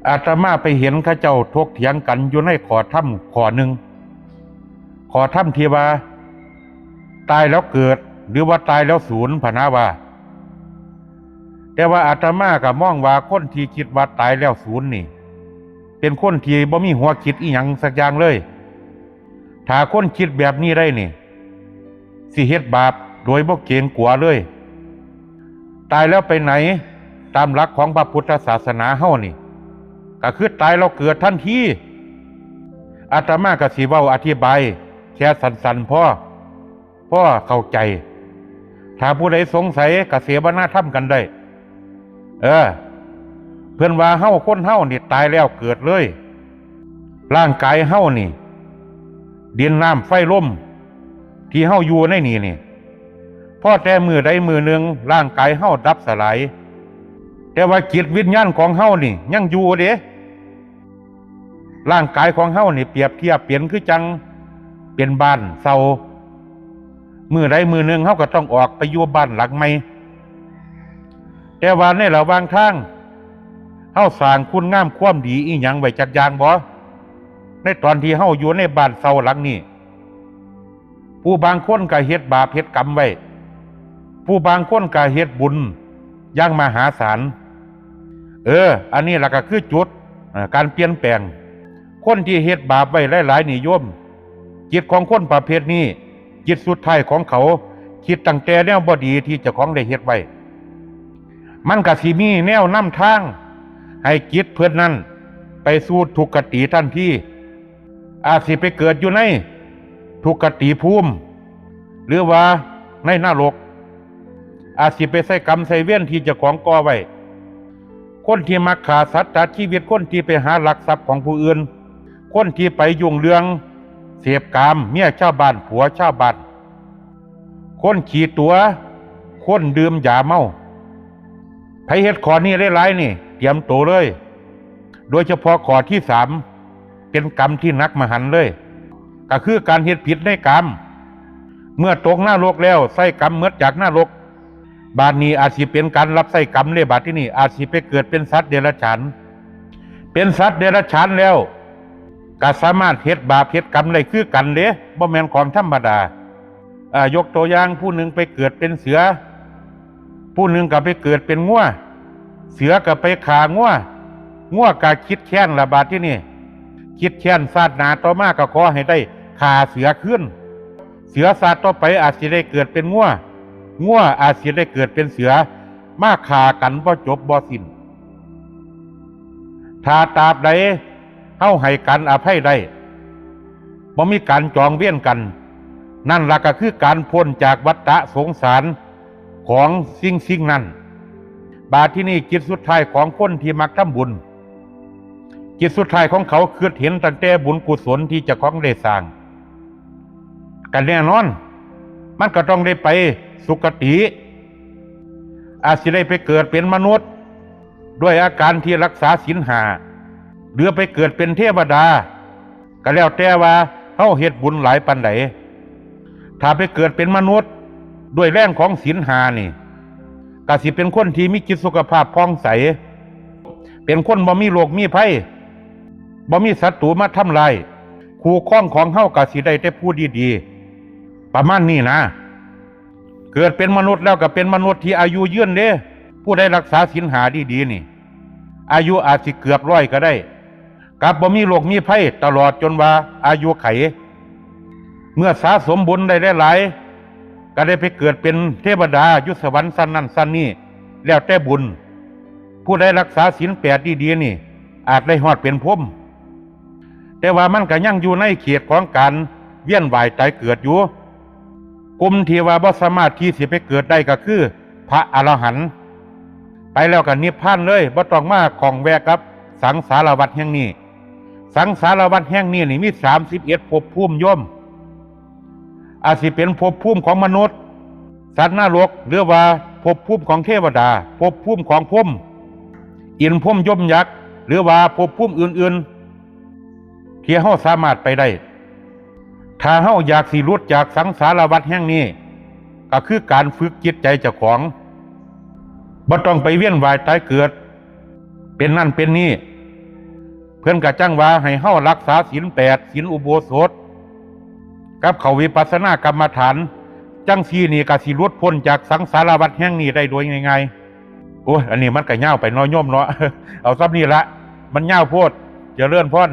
ອາດຕະມາໄປເຫັນເຂົາເຈົ້າຖົກຖຽງກັນຢູ່ໃນຂໍ້ທຳຂໍ້ໜຶ່ງ, ຂໍ້ທຳທີ່ວ່າຕາຍແລ້ວເກີດ ຫຼືວ່າຕາຍແລ້ວສູນ ພະນາວ່າ. ແຕ່ວ່າອາດຕະມາກໍມອງວ່າຄົນທີ່ຄິດວ່າຕາຍແລ້ວສູນນີ້ ເປັນຄົນທີ່ບໍ່ມີຫົວຄິດອີ່ຫຍັງສັກຢ່າງເລີຍ. ຖ້າຄົນຄິດແບບນີ້ໄດ້ນີ້ ຊິເຮັດບາບໂດຍບໍ່ເກງກົວເລີຍ. ຕາຍແລ້ວໄປໃຫນ? ຕາມຫຼັກຂອງພະພຸດທະສາສະໜາເຮົານີ້ ກໍຄືຕາຍແລ້ວເກີດທັນທີ. ອາດຕະມາກໍຊິເວົ້າອະທິບາຍແຄ່ສັ້ນໆພໍ ພໍເຂົ້າໃຈ. ຖ້າຜູ້ໃດສົງໄສກໍເສວະນາທຳກັນໄດ້. ເອີ ເພິ່ນວ່າເຮົາ ຄົນເຮົານີ້ຕາຍແລ້ວເກີດເລີຍ. ຮ່າງກາຍເຮົານີ້ ດິນ ນ້ຳ ໄຟ ລົມ ທີ່ເຮົາຢູ່ໃນນີ້ນີ້ ພໍແຕ່ມື້ໃດມື້ໜຶ່ງຮ່າງກາຍເຮົາດັບສະຫຼາຍ, ແຕ່ວ່າຈິດວິນຍານຂອງເຮົານີ້ຍັງຢູ່ເດ້. ຮ່າງກາຍຂອງເຮົານີ້ປຽບທຽບເປັນຄືຈັ່ງເປັນບ້ານເຊົ່າ. ມື້ໃດມື້ໜຶ່ງເຮົາກໍຕ້ອງອອກໄປຢູ່ບ້ານຫຼັງໃໝ່. ແຕ່ວ່າໃນລະຫວ່າງທາງ ເຮົາສ້າງຄຸນງາມຄວາມດີອີ່ຫຍັງໄວ້ຈັກຢ່າງບໍ່? ໃນຕອນທີ່ເຮົາຢູ່ໃນບ້ານເຊົ່າຫຼັງນີ້ ຜູ້ບາງຄົນກໍເຮັດບາບເຮັດກຳໄວ້, ຜູ້ບາງຄົນກໍເຮັດບຸນຢ່າງມະຫາສານ. ເອີ ອັນນີ້ລະກໍຄືຈຸດ ເອີ ການປ່ຽນແປງ. ຄົນທີ່ເຮັດບາບໄວ້ຫຼາຍໆນີ້ໂຍມ, ຈິດຂອງຄົນປະເພດນີ້ ຈິດສຸດທ້າຍຂອງເຂົາ ຄິດຕັ້ງແຕ່ແນວບໍ່ດີທີ່ເຈົ້າຂອງໄດ້ເຮັດໄວ້. ມັນກໍຊິມີແນວນຳທາງໃຫ້ຈິດເພິ່ນນັ້ນໄປສູ່ທຸກຄະຕິທັນທີ. ອາດຊິໄປເກີດຢູ່ໃນທຸກຄະຕິພູມ ຫຼືວ່າໃນນະລົກ, ອາດຊິໄປໃຊ້ກຳໃຊ້ເວນທີ່ເຈົ້າຂອງກໍ່ໄວ້. ຄົນທີ່ມັກຂ້າສັດຕັດຊີວິດ, ຄົນທີ່ໄປຫາລັກຊັບຂອງຜູ້ອື່ນ, ຄົນທີ່ໄປຫຍຸ້ງເລື່ອງເສບກາມເມຍຊາວບ້ານ ຜົວຊາວບ້ານ, ຄົນຂີ້ຕົວະ, ຄົນດື່ມຢາເມົາ. ໃຜເຮັດຂໍ້ນີ້ຫຼາຍໆນີ້ ຕຽມໂຕເລີຍ. ໂດຍສະເພາະຂໍ້ທີສາມ ເປັນກຳທີ່ໜັກມະຫັນເລີຍ, ກໍຄືການເຮັດຜິດໃນກາມ. ເມື່ອຕົກນະລົກແລ້ວ ໃຊ້ກຳໝົດຈາກນະລົກ, ບາດນີ້ອາດຊິເປັນການຮັບໃຊ້ກຳເດ້. ບາດທີນີ້ອາດຊິໄປເກີດເປັນສັດເດຍລະສານ. ເປັນສັດເດຍລະສານແລ້ວ ກໍສາມາດເຮັດບາບເຮັດກຳໄດ້ຄືກັນເດ້, ບໍ່ແມ່ນຂອງທຳມະດາ. ອາ ຍົກຕົວຢ່າງ, ຜູ້ໜຶ່ງໄປເກີດເປັນເສືອ, ຜູ້ໜຶ່ງກໍໄປເກີດເປັນງົວ, ເສືອກໍໄປຂ້າງົວ, ງົວກໍຄິດແຄ້ນລະບາດທີນີ້. ຄິດແຄ້ນຊາດໜ້າຕໍ່ມາກໍຂໍໃຫ້ໄດ້ຂ້າເສືອຄືນ. ເສືອຊາດຕໍ່ໄປອາດຊິໄດ້ເກີດເປັນງົວ, ງົວອາດຊິໄດ້ເກີດເປັນເສືອ, ມາຂ້າກັນບໍ່ຈົບບໍ່ສິ້ນ. ຖ້າຕາບໃດເຮົາໃຫ້ການອະໄພໄດ້, ບໍ່ມີການຈອງເວນກັນ, ນັ້ນລະກໍຄືການພົ້ນຈາກວັດຕະສົງສານຂອງສິ່ງໆນັ້ນ. ບາດທີນີ້ ຈິດສຸດທ້າຍຂອງຄົນທີ່ມັກທຳບຸນ, ຈິດສຸດທ້າຍຂອງເຂົາຄິດເຫັນຕັ້ງແຕ່ບຸນກຸສົນທີ່ເຈົ້າຂອງໄດ້ສ້າງ, ກໍແນ່ນອນ ມັນກໍຕ້ອງໄດ້ໄປສຸຄະຕິ. ອາດຊິໄດ້ໄປເກີດເປັນມະນຸດດ້ວຍອາການທີ່ລັກສາສິນຫ້າ ຫຼືໄປເກີດເປັນເທວະດາ ກໍແລ້ວແຕ່ວ່າເຮົາເຮັດບຸນຫຼາຍປານໃດ. ຖ້າໄປເກີດເປັນມະນຸດດ້ວຍແຮງຂອງສິນຫ້ານີ້ ກໍຊິເປັນຄົນທີ່ມີຈິດສຸຂະພາບຜ່ອງໃສ, ເປັນຄົນບໍ່ມີໂລກມີໄພ, ບໍ່ມີສັດຕູມາທຳຮ້າຍ. ຄູ່ຄອງຂອງເຮົາກໍຊິໄດ້ແຕ່ຜູ້ດີໆ ປະມານນີ້ນະ. ເກີດເປັນມະນຸດແລ້ວກໍເປັນມະນຸດທີ່ອາຍຸຍືນເດ້. ຜູ້ໃດຮັກສາສິນຫ້າດີໆນີ້ ອາຍຸອາດຊິເກືອບຮ້ອຍກໍໄດ້, ກັບບໍ່ມີໂລກມີໄພຕະຫຼອດຈົນວ່າອາຍຸໄຂ. ເມື່ອສະສົມບຸນໄດ້ຫຼາຍໆ ກໍໄດ້ໄປເກີດເປັນເທວະດາຢູ່ສະຫວັນຊັ້ນນັ້ນຊັ້ນນີ້ ແລ້ວແຕ່ບຸນ. ຜູ້ໃດຮັກສາສິນແປດດີໆນີ້ ອາດໄດ້ຮອດເປັນພົມ. ແຕ່ວ່າມັນກໍຍັງຢູ່ໃນເຂດຂອງການວຽນວ່າຍຕາຍເກີດຢູ່. ກຸ່ມທີ່ວ່າບໍ່ສາມາດທີ່ຊິໄປເກີດໄດ້ກໍຄືພະອະລະຫັນ, ໄປແລ້ວກໍນິບພານເລີຍ, ບໍ່ຕ້ອງມາຂ້ອງແວະກັບສັງສາລະວັດແຫ່ງນີ້. ສັງສາລະວັດແຫ່ງນີ້ນີ້ມີສາມສິບເອັດພົບພູມໂຍມ. ອາດຊິເປັນພົບພູມຂອງມະນຸດ, ສັດນະລົກ ຫຼືວ່າພົບພູມຂອງເທວະດາ, ພົບພູມຂອງພົມ, ອິນພົມຍົມຍັກ ຫຼືວ່າພົບພູມອື່ນໆ ທີ່ເຮົາສາມາດໄປໄດ້. ຖ້າເຮົາຢາກຊິຫຼຸດຈາກສັງສາລະວັດແຫ່ງນີ້ ກໍຄືການຝຶກຈິດໃຈເຈົ້າຂອງ, ບໍ່ຕ້ອງໄປວຽນວ່າຍຕາຍເກີດ ເປັນນັ້ນເປັນນີ້. ເພິ່ນກໍຈັ່ງວ່າໃຫ້ເຮົາລັກສາສິນແປດ ສິນອຸໂບສົດ ກັບເຂົ້າວິປັດສະນາກຳມະຖານ ຈັ່ງຊີ້ນີ້ກໍຊິຫຼຸດພົ້ນຈາກສັງສາລະວັດແຫ່ງນີ້ໄດ້ໂດຍງ່າຍໆ. ໂອ້ຍ ອັນນີ້ມັນກໍຍາວໄປເນາະໂຍມເນາະ ເອົາສ່ຳນີ້ລະ ມັນຍາວໂພດ. ຈະເລີນພອນ.